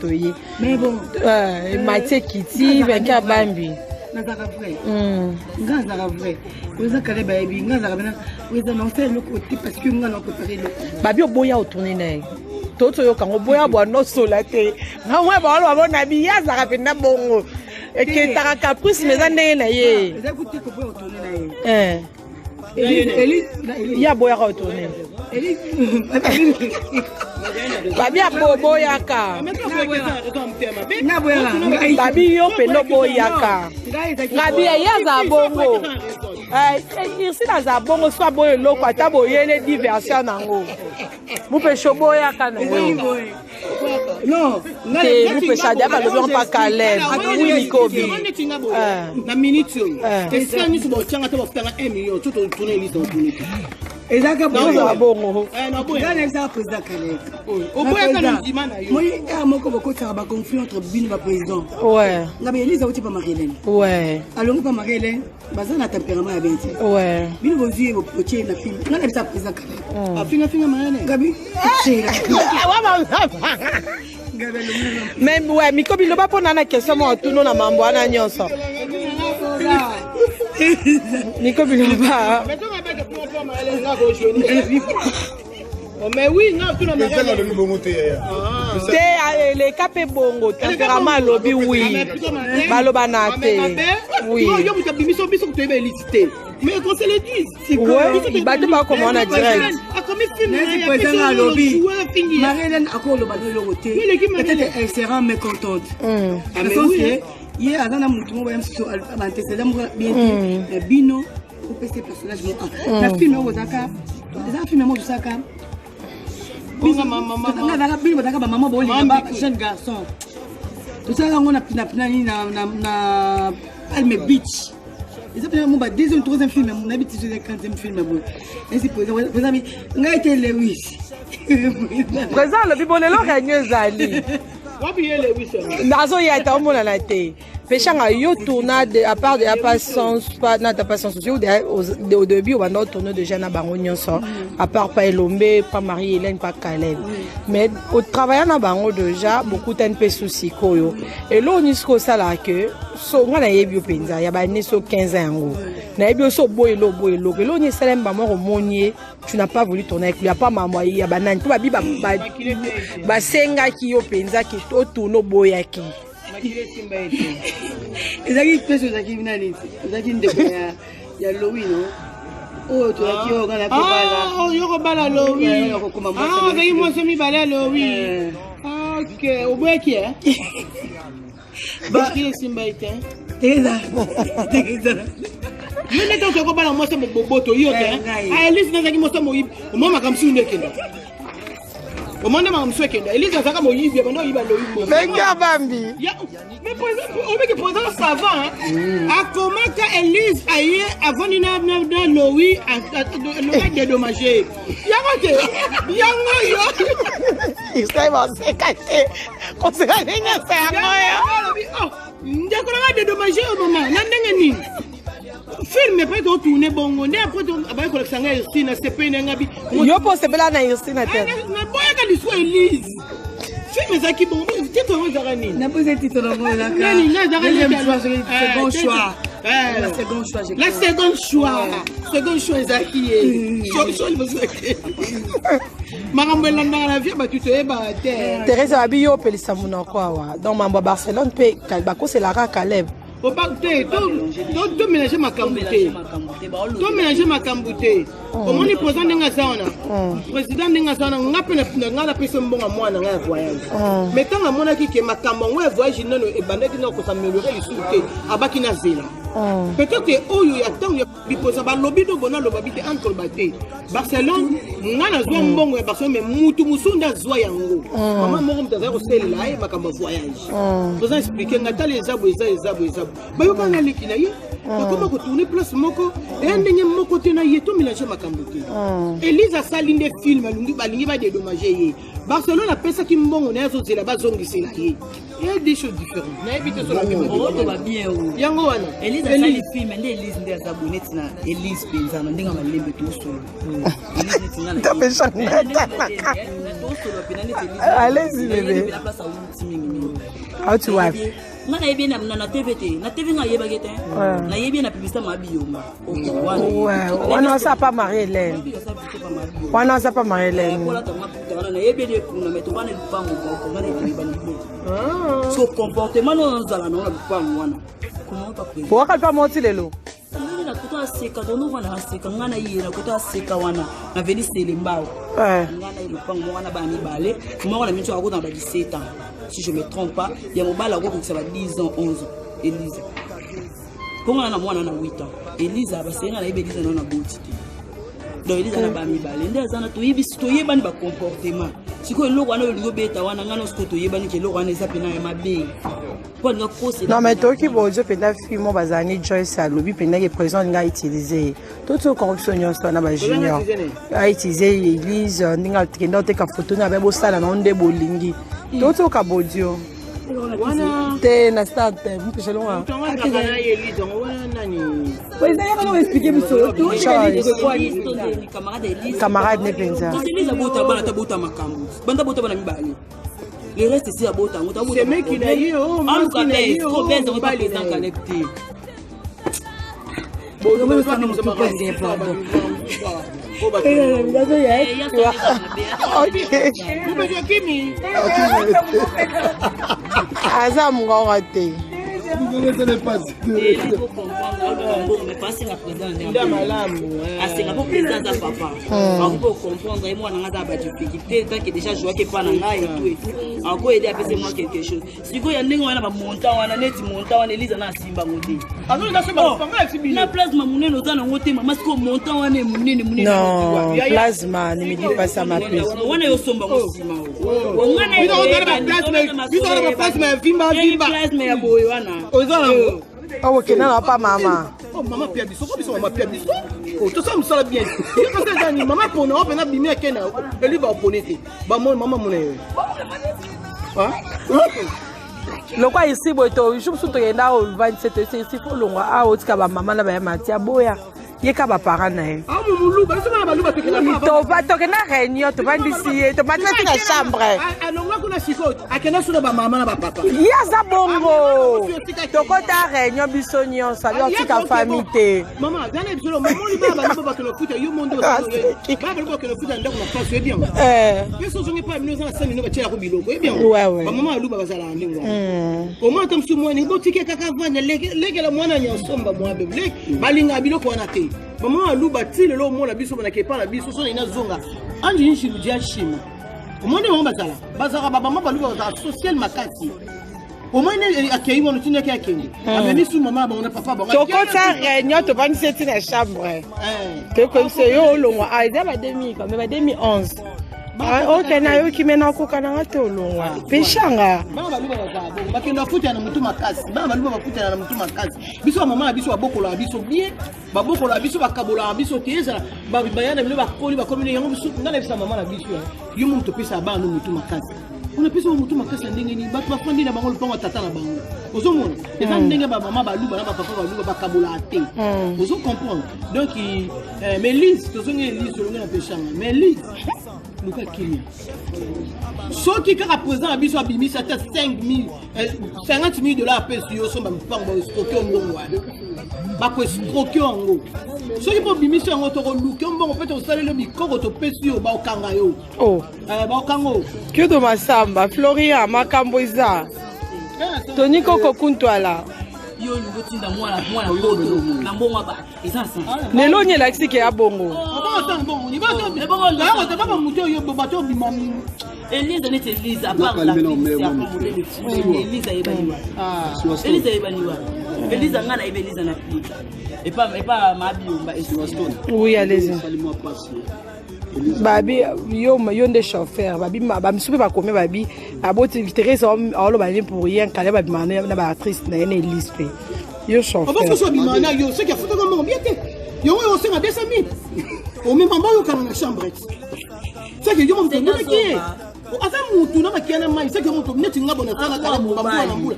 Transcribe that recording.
Toye. Mais bon. Matie Kiti, Venka Bambi. Nazalaka vrai. Nga nazalaka vrai. Oza kale bayebi, nga nazalaka bena, oza na osala eloko te parce que nga na prépare eloko. Babi oboya otourne na ye. Toto yoka ngo boya bwa nosola te. Nga mwa ba walo bona bi ya zaka penda bongo. Eketaka caprice mais eza ndenge na ye. Eza kuti ko boya otourne na ye. Ye aboyaka otourne. Babi aboyaka. Babi yo mpenza oboyaka. Ngabi ye aza bongo. Irsine aza bongo so aboya eloko ata boyele diversion nango. Mupesha oboyaka na yo. Non, te mupesha dia balobi yango mpa Caleb. Oui Mikobi. Na minute oyo. Esika nyonso botyanga te bafutanga 1 million to tourne elise otourne te. Ezalaka Ozala bongo. Nga nayebisaka président Caleb. Oboyaka na ndima na yo. Moi heure moko bokotisaka ba conflit entre bino ba président. Ouais. Nga ba Elise auti pa Marie-Hélène. Ouais. Alongi pa Marie-Hélène, baza na tempérament ya bien te. Ouais. Bino bozwi ye botie na film. Nga nayebisaka président Caleb. Afinga finga Marie-Hélène. Gabi. Mais ouais, Mikobi loba mpona na question moko tuno na mambo wana nyonso. Mikobi loba. Mais oui, non, tout le monde. alobi bongo te yaya. Te eleka mpe bongo tempérament alobi oui. Baloba na te. Oui. Yo moto abimiso biso toyeba elisi te. Mais qu'on se le dise. Ouais, bato bakoma wana direct. Akomi film. Neti président alobi. Marie-Hélène akoloba no eloko te. Peut-être elle sera mécontente. Ah, Na sens que ye aza na motu moko ya mosusu bantécédent moko bien te na bino opesa personnage moko na film oyo ozalaka eza film moko tosalaka Bonga bino bazalaka bamama bolinga ba jeune garçon tosalaka yango nani na Palme Beach eza mpena mo ba deuxième troisième film nayebi ti eza quatrième film boye esi président bi ngai te Lewis. Président alobi bolelo réunion ezali. Wapi ye Lewis? Nazoya te omonana te. Peshanga yo tourna de, à part de pas sens pas na pas sans souci au début on va tourner déjà na bango nyonso à part pas Elombe, pas Marie-Hélène, pas Caleb. Mais au travaillant na bango déjà beaucoup tan pe souci koyo. Et là on isko sala que so nga na yebi yo penza ya ba ne so 15 ans yango. Na yebi yo so boye lo boye lo. Lo ni salem ba moko monier tu n'as pas voulu tourner avec lui. À part maman ya banani to ba bi ba ba sengaki yo penza ki to tourner boyaki. Ezalaki place ozalaki nani ozalaki ndeko ya Lowi no oyo tozalaki oyo nga nakobala. Oyo kobala Lowi. Ozalaki mwasi mibale ya Lowi. Ok, oboyaki e? Makili esimba ye te. Yo nde ntango kobala mwasi boboto yo te. Elise nazalaki mwasi moyibi. Omoi makambo mosusu nde ekenda. Omoi nde makambo mosusu ekenda. Elise azalaka moyibi, abanda oyiba loyi. Benga Bambi. Mais obiki président savant akomaka Elise aye avandi na Lowi Lowi dédommagé. Yango te. Yango yo. Isai baseka te. Koseka ndenge asa yango yo. Ndeko nanga dédommagé yo mama na ndenge nini? Film mpe totourne bongo nde apres abayi kolakisa ngai Ursine asepeli na ngai bi. Yo mpo osepela na Ursine te. Naboyaka lisu Elise. Film ezalaki bongo titre yango ezalaka nini? Naposa titre yango ezalaka nani nga ezalaka second choix. La seconde choix. La seconde choix. Seconde choix ezalaki ye. Choix liboso eke. Makambo elandaka na vie bato toyebaka te. Thérèse abi yo opelisa monoko awa. Donc mambo ya Barcelone mpe bakoselaka Caleb. Te tomélange makambo te. Tomélange makambo te. Omoni président ndenge aza wana. Président ndenge aza wana nga mpe nga napesa mbongo mwana nga ya voyage. Mais ntango amonaki ke makambo yango ya voyage nano ebandaki na kosameliore lisusu te abaki na zela. Peut-être oyo ya ntango ya biposa balobi do bona loba bi te entre loba te. Barcelone nga nazwa mbongo ya Barcelone mais mutu mosusu nde azwa yango. Mama moko moto azali kosalela ye makambo ya voyage. Toza expliquer nga tala eza boye eza eza boye eza boye. Bayokana na leki na ye. Bakoma kotourne place moko eya ndenge moko te na ye, tomélange makambo te. Elise asali nde film, balingi badédommage ye. Barcelone apesaki mbongo na ye, azozela bazongisela ye. Eya des choses différentes, nayebi te. Otoba bien o. Yango wana. Elise asali film nde Elise nde aza boye neti na Elise mpenza na ndenge ya malembe tosolo. Tosolo mpena neti. Allez-y, bébé. Na place awuti mingimingi. Auti wapi? Nga nayebi ye na TV te, na TV nga ayebaki te. Nayebi ye na publicité Mabiyomba. Wana aza pa Marie Hélène, wana aza pa Marie Hélène. Kolata maputa wana, nayebi ye kuna, mais tovanda lupango moko, nga nayebani bien. So comportement no ozala nango na lupango wana, comment pa président? Owaka mpa moti lelo. Ndenge na kota aseka, tonovanda aseka, nga na ye na kota aseka wana na veni Selembao. Nga na ye lopango moko na bana mibale, moko na miso akota na ba 17 ans si je me trompe pas, ya mobali akokokisa ba 10 ans, 11 ans. Elisa mpo nga na mwana na 8 ans. Elisa basenga nayebi Elisa nano na boti te. Donc Elisa na bana mibale nde aza na toyebi, toyebani bacomportement. Sikoyo eloko wana oyo olingi obeta wana, nga na sikoyo toyebani ke eloko wana eza mpena ya mabe mpo alinga kosela. Non, mais toyoki bozo mpenza fille mo bazala ni Joyce alobi mpenza ke président alinga autilize ye. Toti corruption nyonso wana, bajunior autilize Elise ndenge akende oteka foto na be bosala nango nde bolingi. Toti oka bodio te na stade te mpeshelonga. Explique biso. Camarade ne mpenza. Elise abota bana, tabota makambo banda bota bana mibale, le reste esi abota yango. Semeki na ye, oh, mwasi na ye, oh, mobali na ye. Caleb te. Ok, aza mongongo te. Asenga po président aza papa, akoki comprendre ye mwana nga aza badifficulté tant que déjà jouaki epa na ngai etu etu, akoyede apese mwa quelque chose. Sikoyo ya ndenge wana, bamontant wana, neti montant wana Elise na asimbango te na plasma monene oza nango te mama. Sikoyo montant wana monene monene. Non, plasma ne me dis pas ça, ma puce. Wana yosombango nsima. Plasma ya boye wana. Oyo okenda na pa mama. Mama pia biso ko biso, mama pia biso, tosala mosala bien. Yo kosala eza nini? Mama pona o mpena bimi akenda eli baopone te, bamoni mama mona yo. Lokwa isi boye to jour mosusu tokenda ovandise to esi esi fo olongwa awa, otika bamama na baya mati aboya ye ka baparent na ye. Muluba biso bana baluba tokenda. Tova tokenda réunion, tovandisi ye, tomatisi na chambre. Alongwa kuna sikoyo, akenda so na bamama na bapapa. Ye aza bongo, tokota réunion biso nyonso, abi otika famille te. Mama zana biso, mamoni bana baluba bakende kofuta yo mondo, bana baluba bakende kofuta ndako na France, oyebi yango? Yo so ozongi pa bino, oza na sani no batielako biloko, oyebi yango? Bamama baluba bazalaka ndenge wana. Omona ata mosu mwana botiki kaka vanda, lekela mwana nyasomba mwabe, balingaka biloko wana te. Bamama baluba ti lelo omona biso banaka epa na biso so naina zonga anji nshilu dia shima, omoni bango bazala bazalaka babama baluba bazalaka social makasi. Omoni akei wana otindaki akende, amemi su mama na bango na papa bango. Tokota réunion, tovandisi eti na chambre, tokoyebisa yo olongwa. Ah, eza ba 2000 quand même, ba 2011. Ok, nayoki me nakoka nanga te, olongwa peshanga. Bana baluba bazala bongo, bakende bafutela na motu makasi. Bana baluba bafutela na motu makasi. Biso bamama na biso babokolaka biso bien, babokolaka biso, bakabolaka biso te. Ezala baya na bino bakoli bakomi yango biso. Nga na bisa mama na biso, yo mo moto opesaka bana no motu makasi, onapesa motu makasi ya ndenge nini? Bato bafandi na bango lopango ya tata na bango, ozomona eza ndenge bamama baluba na bapapa baluba bakabolaka te, ozo comprendre? Donc mais Lise, tozongi Elise, olongi na peshanga, mais Lise luka kimia. Soki kaka président na biso abimisi ata 5 50 000 dollars, apesi yo osomba lopango, baescroquer yo mbongo wana, bakoescroquer yango. Soki mpo obimisi yango, tokoluka yo mbongo mpe tokosaleli yo bikoko, topesi yo, baokanga yo. Oh. Baokanga yo. Kyoto Masamba, Florian, makambo eza Tony Koko Kuntwala. Yo olingi otinda mwana mwana poto na mbongo ya bato, eza na lelo oni elakisi ke ya bongo. Motu oyo bato obima. Elise neti Elise, à part la modèle, Elise ayebani wapi? Elise ayebani wapi? Elise, nga nayebi Elise na Afrika epa Mabiomba. Oui, allez-y. Babi yo, yo nde chauffeur. Babi bamisu mpe bakomi babi aboti Therese aoloba ne pour rien kale babima na baactrice na ye na Elise mpe. Yo chauffeur. Obosi so bima na yo soki afutaka mbongo bien te. Yango yo osenga 200 000. Omema mba oyokana na chambre. Soki yo moto ndenge ye. Aza mutu na makia na mai soki yo moto neti nga bona sala kala mbula na mbula.